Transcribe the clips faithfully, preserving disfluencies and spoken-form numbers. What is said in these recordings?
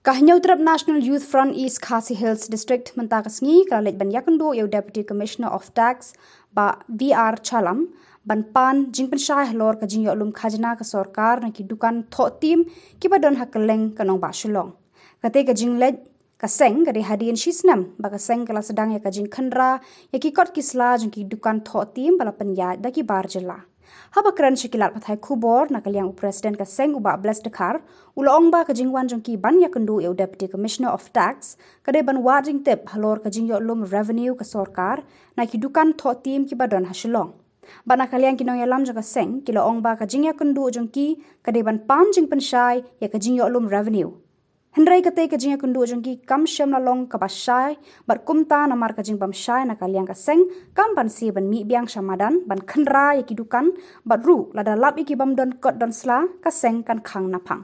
Ka Hynñiewtrep National Youth Front East Khasi Hills District mynta ka sngi ka la leit ban ïakynduh ïa u Deputy Commissioner of Tax, Bah V R Chalam, ban pan jingpynshai halor ka jingïohlum khajna ka sorkar na ki dukan thoh tim kiba don ha kylleng ka nongbah Shillong. Kata ka jingleit ka seng ka dei hadien shi snem ba ka seng ka la sdang ïa ka jingkhynra ïa ki kot ki sla jong ki dukan thoh tim ba la pynïaid da ki bar jylla. Haba kren sha ki lad pathai khubor na ka liang u President ka seng u Bah Bless Dkhar, u la ong ba ka jingwan jong ki ban ïakynduh ïa u Deputy Commissioner of Tax ka dei ban wad jingtip halor ka jingïohlum revenue ka sorkar na ki dukan thoh tim kiba don ha Shillong. Bad na ka liang ki nongïalam jong ka seng ki la ong ba ka jingïakynduh jong ki ka dei ban pan jingpynshai ïa ka jingïohlum revenue. Hynrei kata ka jingïakynduh jong ki kam shym la long kaba shai, bad kumta namar ka jingbym shai na ka liang ka seng kam ban sa ban mih biang sha madan ban khynra ïa ki dukan, bad ruh lada lap ïa ki bym don kot don sla ka seng kan khang na phang.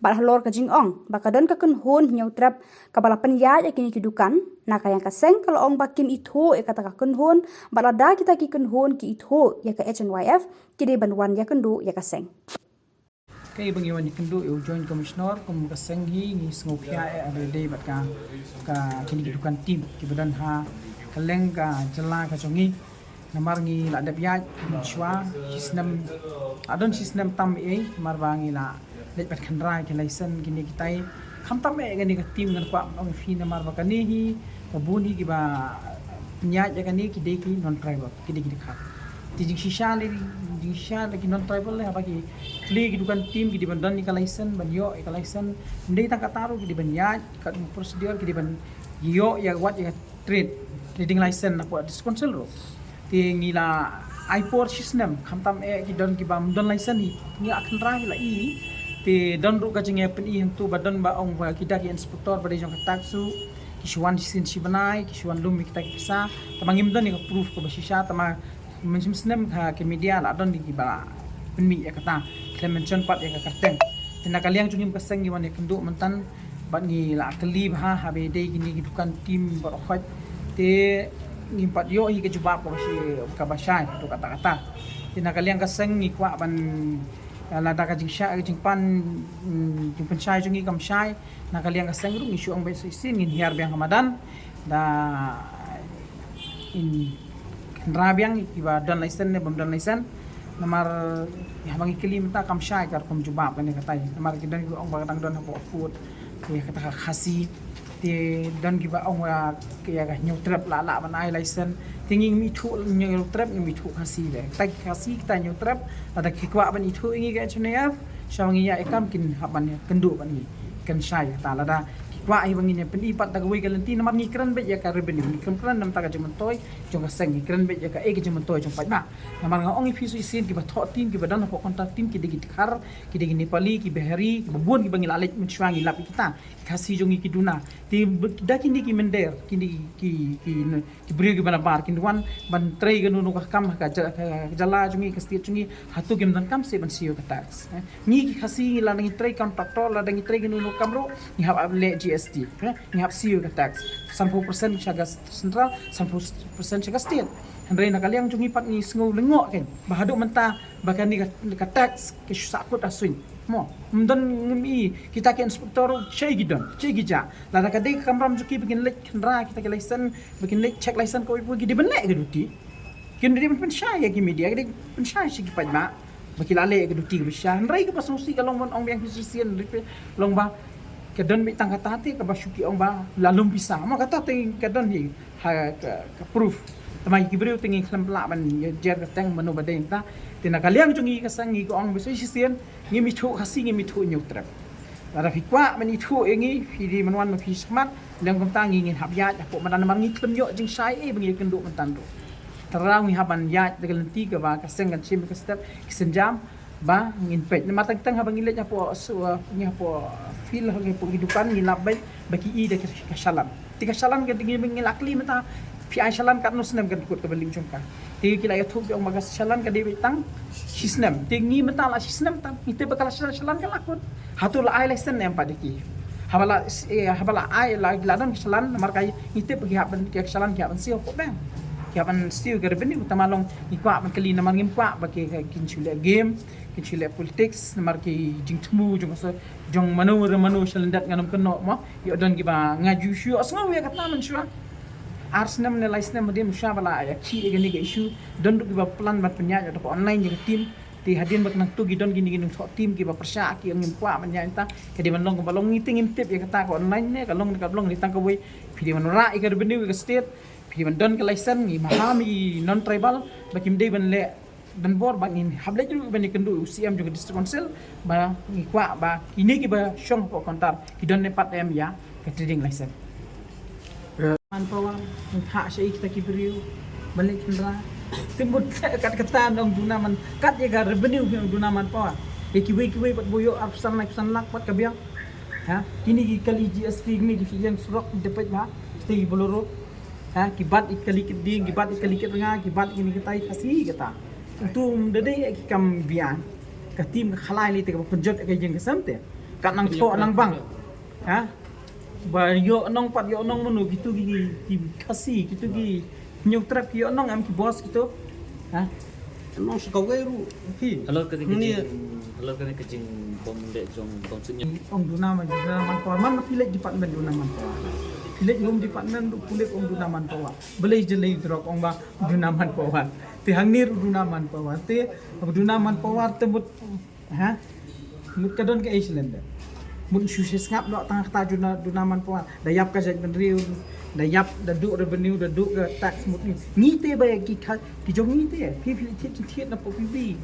Bad halor ka jingong ba ka don ka kynhun Hynñiewtrep kaba la pynïaid ïa kine ki dukan, na ka liang ka seng ka la ong ba kim ithuh ïa kata ka kynhun, bad lada kita ki kynhun ki ithuh ïa ka H N Y F ki dei ban wan ïakynduh ïa ka seng. Kaei ba ngi wan ïakynduh ïa u Joint Commissioner kum ka seng hi, ngi sngewkhia eh ha ba ïadei bad ka, ka kine ki dukan tim kiba don ha kylleng ka jylla ka jong ngi. Namar ngi la dep ïaid mynshuwa shi snem, la don shi snem tam eh, namar ba ngi la leit ban khynra ïa ki license kine kitai. Khamtam eh kane ka tim ngan kwah ban ong ïa phi namar ba kane hi, ka bun hi kiba pynïaid ïa kane ki dei ki non-tribal, ki dei ki dkhar. Te jingshisha ne, jingshisha ne ki non-tribal ne haba ki khleh ki dukan tim ki dei ban don ïa ka license, ban ïoh ïa ka license. Ym dei tang kata ruh ki dei ban ïaid ka procedure, ki dei ban ïoh ïa wat ïa ka trade, trading license na pdeng District Council ruh. Te ngi la ai por shi snem, khamtam eh ki don kiba ym don license hi, ngi la khynra ngi la ïoh. Te don ruh ka jingïapyni hangtu ba don ba ong ba kita ki inspector ba dei jong ka tax ruh ki shu wan shisien shi bnai, ki shu wan lum ïa kita ki pisa. Tangba ngim don ïa ka proof kaba shisha, tangba mynshem snem ha ki media la don ïa kiba la pynmih ïa kata, khlem mention pat ïa ka kyrteng. Te na ka liang jong ngi ka seng ngi wan ïakynduh mynta bad ngi la kylli bha ha ba ïadei kine ki dukan tim baroh khoit. Te ngim pat ïoh hi ka jubab kaba shi, kaba shai, to kata kata. Te na ka liang ka seng ngi kwah ban, lada ka jingshai, ka jingpan, mm, jingpynshai jong ngi kam shai, na ka liang ka seng ruh ngi shu ong ba shisien ngin hiar biang ha madan da ngin khynra biang kiba don license ne bym don license. Namar haba ngi kylli mynta kam shai ka rukom jubab kane katai. Namar ki don kiba ong ba ka dang don hapoh court ïa kata ka Khasi. Te don kiba ong ba ïa ka Hynñiewtrep la lah ban ai license. Te ngi ngim ithuh Hynñiewtrep, ngim ithuh Khasi de. Kita ki Khasi, kita Hynñiewtrep, lada ki kwah ban ithuh ïa ngi ka H N Y F, sha ngi ïa ïa kam kin hap ban ïakynduh bad ngi, kin shai kata. Lada ki kwah hi ba ngin ïa pyni pat da kawei ka lynti, namar ngi kren beit ïa ka revenue, ngi kren, kren na ka bynta ka jingmyntoi jong ka seng, ngi kren beit ïa kaei ka jingmyntoi jong paidbah. Namar nga ong ïa phi shisien kiba thoh tim, kiba don hapoh contract tim, ki dei ki dkhar, ki dei ki Nepali, ki Bihari, kiba bun kiba ngi la leit mynshuwa ngi lap ïa kita. Khasi jong ngi ki duna. Te da kine ki mynder, kine ki, ki, ki briew kiba nabar kin wan ban trei kano kano ka kam ha ka jylla jong ngi, ka state jong ngi, hato kim donkam shuh ban siew ka tax? Ngi ki Khasi lada ngi trei kam tractor, lada ngi trei kano kano ka kam ruh ngi hap leh G S T, ngi hap siew ka tax. Sanphew percent sha ka central, sanphew percent sha ka state. Hynrei na ka liang jong ngi pat ngi sngew lyngngoh kein ba haduh mynta ba kane ka tax ka shu sahkut ha suiñ. Mo, ym don, ngim i kita ki inspector shaei ki don, shaei ki jah. Lada ka dei ka kamram jong ki ba kin leit khynra kita ki license, ba kin leit check license kawei, ki dei ban leh ka duty. Ki dei ban pynshai ïa ki media, ki dei pynshai sha ki paidbah ba ki la leh ka duty kaba shisha. Hynrei kaba sngewsih ka long ban ong biang hi shisien, long ba ka don beit tang kata te kaba shu ki ong ba la lum pisa. Mo, kata te ka don hi ha ka, ka proof. Tangba ki briew te ngi khlem lah ban ïa jer kyrteng mano ba dei mynta. Te na ka liang jong ngi ka seng ngi ka ong ba shisien ngim ithuh Khasi, ngim ithuh Hynñiewtrep. Lada phi kwah ban ithuh ïa ngi, phi dei ban wan ma phi shakhmat. Lem kumta ngi ngin hap ïaid hapoh madan namar ngi khlem ïoh jingshai ei ba ngi ïakynduh mynta ruh. Tang ngi hap ban ïaid da ka lynti kaba ka seng kan shim ka step, ka sienjam ba ngin peit. Namar teng teng haba ngi leit hapoh, ngi hapoh field, hapoh ki dukan ngi lap beit ba ki i da ka shalan. Te ka shalan ka dei, ngi la kylli mynta, phi ai shalan katno snem, kan kut kaba lim jong ka. Te ki la ïathuh ki ong ba ka shalan ka dei beit tang shi snem. Te ngi mynta la shi snem tam, ngi tip ba ka la shalan, shalan ka la kut. Hato la ai license ne em pat ïa ki? Haba la, eh, haba la ai, la, la don ka shalan, namar ka ngi tip ba ki hap ban, ka shalan ki hap ban siew hapoh bank. Ki hap ban siew ka revenue, tang ma long ngi kwah ban kylli namar ngim kwah ba ki, kin shu leh game, kin shu leh politics namar ki jingthmu jong ka, jong mano re mano shalyndet ngan ym kynnoh mo. Ïoh don kiba nga ju shu ïohsngew ïa kata mynshuwa. Ar snem ne lai snem hadien mynshuwa ba la ïa ki ïa kane ka issue, don ruh kiba plan ban pynïaid ïa ka online ïa ka team. Te hadien ba ka nangtu ki don kine ki nongthoh team kiba pyrshah ki ong ngim kwah ban ïaid ta. Ka dei ban long kaba long ngi te ngim tip ïa kata ka online ne ka long ne ka long ne tang kawei. Phi dei ban wanrah ïa ka revenue ïa ka state. Phi dei ban don ka license, ngi maham ïa ki non tribal ba kim dei ban leh donbor ba ngin hap leit ruh ban ïakynduh u C M jong ka District Council ba ngi kwah ba kine kiba shong hapoh counter ki don ne pat em ïa ka trading license. Manpower, ngi phah sha ïa kita ki briew ban leit khynra. Te mut kat kata nong duna man, kat ïa ka revenue ki nong duna manpower. Ïa kiwei kiwei pat ba ïoh arphew san laiphew san lak pat ka biang. Ha, kine ki kali G S T kine ki phi ïeng surok ki depet ba, kita ki Bolero. Ha, ki bat ïa ki kali kit dieng, ki bat ïa ki kali kit rnga, ki bat ïa kine kita ki Khasi kata. Utu um da dei ïa ki kam biang. Ka team ka khalai lei te kaba pynjot ïa ka ïing ka sem te. Kat nangthoh nang bang. Ha? Ba ïoh nong pat ïoh nong mano kitu ki, ki Khasi, kitu ki Hynñiewtrep ki ïoh nong em ki boss kitu. Ha? Nong sa kawei ruh phi. Halor kane ka Ni jing, halor kane ka jingbym dei jong bym suidñiew. Ong duna man, duna manpower, man phi leit department duna manpower. Phi leit home department ruh phi leit ong duna manpower. Balei jyllei drok ong ba duna manpower. Te hangne ruh duna manpower. Te duna manpower te mut, ha? Mut ka don kaei shalyndet. Mut shu sngap noh tang kata duna, duna manpower. Da ïap ka jaitbynriew, da ïap, da duh revenue, da duh ka tax mut ni. Ngi te ba ki kha, ki jong ngi te. Phi phi thied thied na pop phi.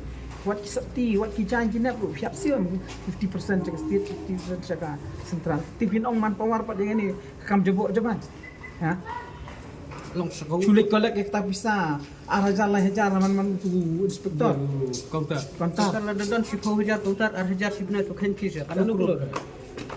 Wat ki sopti, wat ki jaiñ ki nep ruh phi ïap siem. Fifty percent sha ka state, fifty percent sha ka central. Te phin ong manpower pat ïa kane ka kam jabok jaban. Ha? Long sa kawei. Shu leit collect ïa kata pisa. Ar hajar lai hajar man man tu inspector. Counter. Counter. Counter la da don shiphew hajar counter, ar hajar shibnai tu khein ki sha. Kano klur.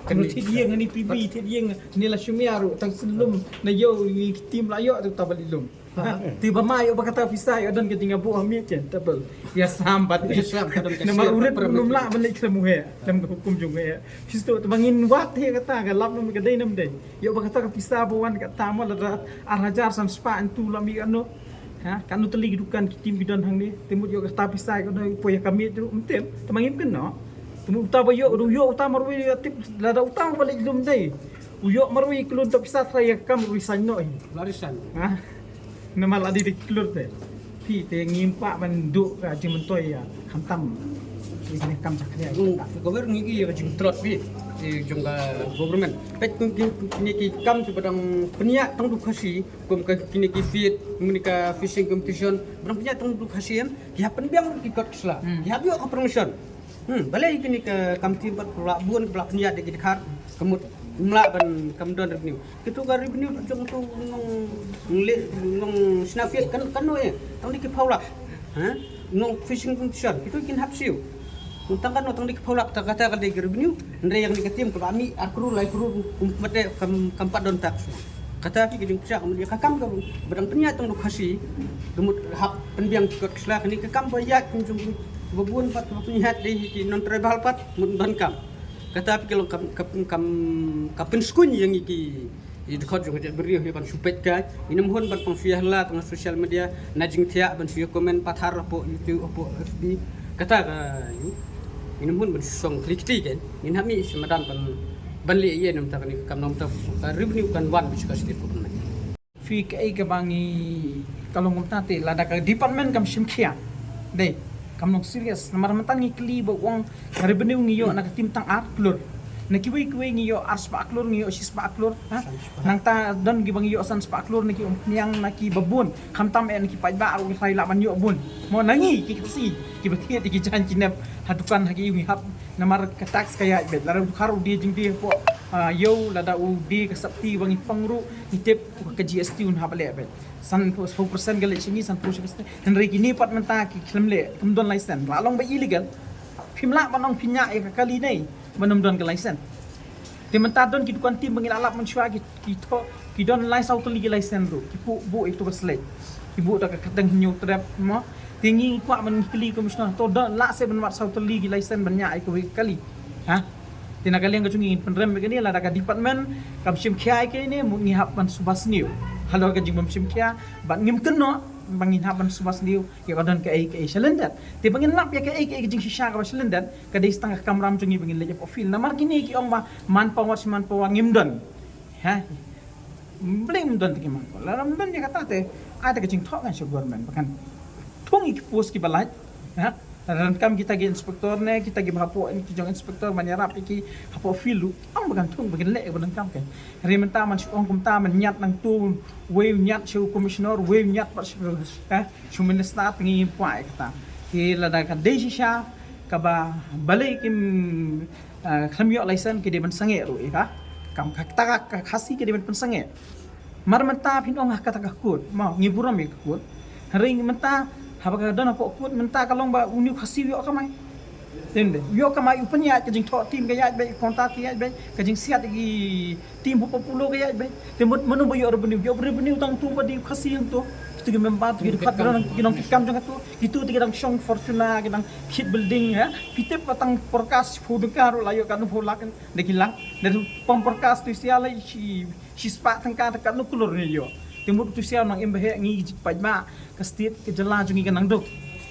Kano thied ïing ni P B, thied ïing ni la shim ïa ruh, tang sien lum, na ïew ni team la ïoh tu ta ba leit lum. Ha. Te ba ma ïoh ba kata pisa ïoh don ka jingïabuh ha miej ken, ta ba ïa sam bad. Ïa sam ka don ka. Namar urit lum lah ban leit khlem u heh, khlem ka hukum jong u heh. Phi sngewthuh te ba ngin wad te kata ka lap lum ka dei nam dei. Ïoh ba kata ka pisa ba wan kata mo lada ar hajar san spah ntu la mih kano. Ha, kano tylli ki dukan ki team ki don hangne. Te mut ïoh kata pisa kano poi ha ka miej ruh ym tip. Te ma ngim kynnoh. Te mut uta ba ïoh ruh ïoh uta marwei ïa tip lada uta ba leit lum dei. U ïoh marwei klun ta pisa trai ïa ka kam ruh i saiñ noh hi. La ri saiñ. Ha. Namar la dei dei klur te. Phi te ngim kwah ban duh ka jingmyntoi ïa khamtam. Ïa kane ka kam jakhlia. Hmm, ka wer ngi ki ïa ka jingtlot phi. Ïa jong ka government. Peit kum ki, kine ki kam ki ba dang pynïaid tang du Khasi, kum ka kine ki feed, kine ka fishing competition, ba dang pynïaid tang du Khasi em, ki hap pynbiang ki kot ki sla. Hmm. Ki hap ïoh ka permission. Hmm, balei kine ka kam team pat ba la bun ba la pynïaid da ki dkhar, ka mut ym lah ban kam don revenue. Kitu ka revenue jong tu nong le nong sna feed kan, kano eh, tang dei ki phew lak. Ha? Nong fishing competition, kitu kin hap siew. Tang kano tang dei ki phew lak, ta kata ka dei ki revenue, hynrei ïa kane ka team kaba mih ar klur lai klur, um, mate kam, kam pat don tax. Kata phi ka jingpyrshah, ka mut ïa ka kam kaba dang pynïaid tang du Khasi, ka mut hap pynbiang ki kot ki sla, kane ka kam ba ïaid kum jong ba bun pat ba pynïaid dei ki non tribal pat, mut ban kam. Kata phi ka long kam, kam, kam, ka pynskhem ïa ngi ki, i dkhot jong ka jaitbynriew hi ban shu peit kai. Ngin ym hun ban pang shu ïa la tang social media, na jingthiah ban shu ïa comment pathar hapoh YouTube, hapoh F B. Kata ka ïu. Ngin ym hun ban shu song kli kti kan. Ngin hap mih sha madan ban, ban leh ïa namta kane ka kam namta ka revenue kan wan sha ka state government. Phi kaei kaba ngi ka long kumta te lada ka department kam shim khia. Dei, kam long serious. Namar mynta ngi kylli ba u ong ka revenue ngi ïoh na ka team tang ar klur. Na kiwei kiwei ngi ïoh ar spah klur, ngi ïoh shi spah klur. Ha? Nangta don kiba ngi ïoh san spah klur na ki umphniang na ki babun. Khamtam eh na ki paidbah ruh ngi trai lah ban ïoh bun. Mo na ngi ki Khasi kiba thied ki jaiñ ki nep ha dukan ha ki ïew ngi hap. Namar ka tax ka ïaid beit. Lada u dkhar u die jingdie hapoh, ah, ïew, lada u die ka sapti ba ngi phong ruh ngi tip ka G S T un hap leh beit. San phew percent ka leh sha ngi, san phew percent. Hynrei kine pat mynta ki khlem leh, kim don license. La long ba illegal. Phim lah ban ong phi ñiah ïa ka kali nei ban ym don ka license. Te mynta don ki dukan team ba ngi la lap mynshuwa ki, ki thoh, ki don lai saw tylli ki license ruh. Ki buh, buh ïa katu ka sledge. Ki buh da ka kyrteng Hynñiewtrep mo. Te ngi kwah ban kylli commissioner to don lah seh ban wad saw tylli ki license ban ñiah ïa kawei ka kali. Ha? Te na ka liang ka jong ngi ngin pynrem ïa kane lada ka department kam shim khia ïa kane mut ngi hap ban shu ba sniew. halor ka jingbym shim khia, bad ngim kynnoh ba ngin hap ban sumar sniew ïa ka don kaei kaei sha lyndet. Te ba ngin lap ïa kaei kaei ka jingshisha kaba sha lyndet, ka dei tang ka kamram jong ngi ba ngin leit hapoh field. Namar kine ki ong ba manpower shi manpower ngim don. Ha? Balei ngim don te ki manpower? Lada ngim don ïa kata te, ai te ka jingthoh kan sha government ba kan thung ïa ki post kiba lait. Ha? Lada donkam kita ki inspector ne, kita kiba hapoh ki jong inspector ban ïarap ïa ki hapoh field ruh, ong ba kan thung ba kin leh ba donkam kan. Hynrei mynta man shu ong kumta, man ñiad nangto wei, ñiad sha u commissioner wei, ñiad pat sha, eh, sha u minister, te ngi kwah ïa kata. Te lada ka dei shisha kaba balei kim, eh, khlem ïoh license, ki dei ban sangeh ruh ïa ka. Kam kata ka Khasi ki dei ban pynsangeh. Mar mynta phin ong ha kata ka kut, ma ngi burom ïa ka kut. Hynrei mynta haba ka don hapoh kut mynta ka long ba une u Khasi u ïoh kamai. Te ym dei, u ïoh kamai, u pynïaid, ka jingthoh team ka ïaid beit, ka contract ka ïaid beit, ka jingsiat ïa ki team hapoh Polo ka ïaid beit. Te mut mano ba ïoh revenue, ïoh revenue tang tu ba dei u Khasi hangto. Kitu ki member, tu ki dkhot, ki nongkitkam jong katu. Kitu te ki dang shong Fortuner, ki dang khit building, ha. Phi tip ba tang por kas phew tyngka ruh la ïoh katno phew lak, da ki lak. Da pom por kas tu sia la shi shispah tyngka, te katno klur ngi ïoh. Te mut tu sia nang im ba heh, ngi ki paidbah, ka state, ka jylla jong ngi ka nang duk.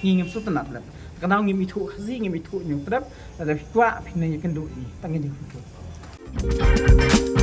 Ngi ngim sngewtynnat lem. Ka daw ngim ithuh Khasi, ngim ithuh Hynñiewtrep. Lada phi kwah phin ïakynduh ïa ngi, tang ïa ngi phin ithuh.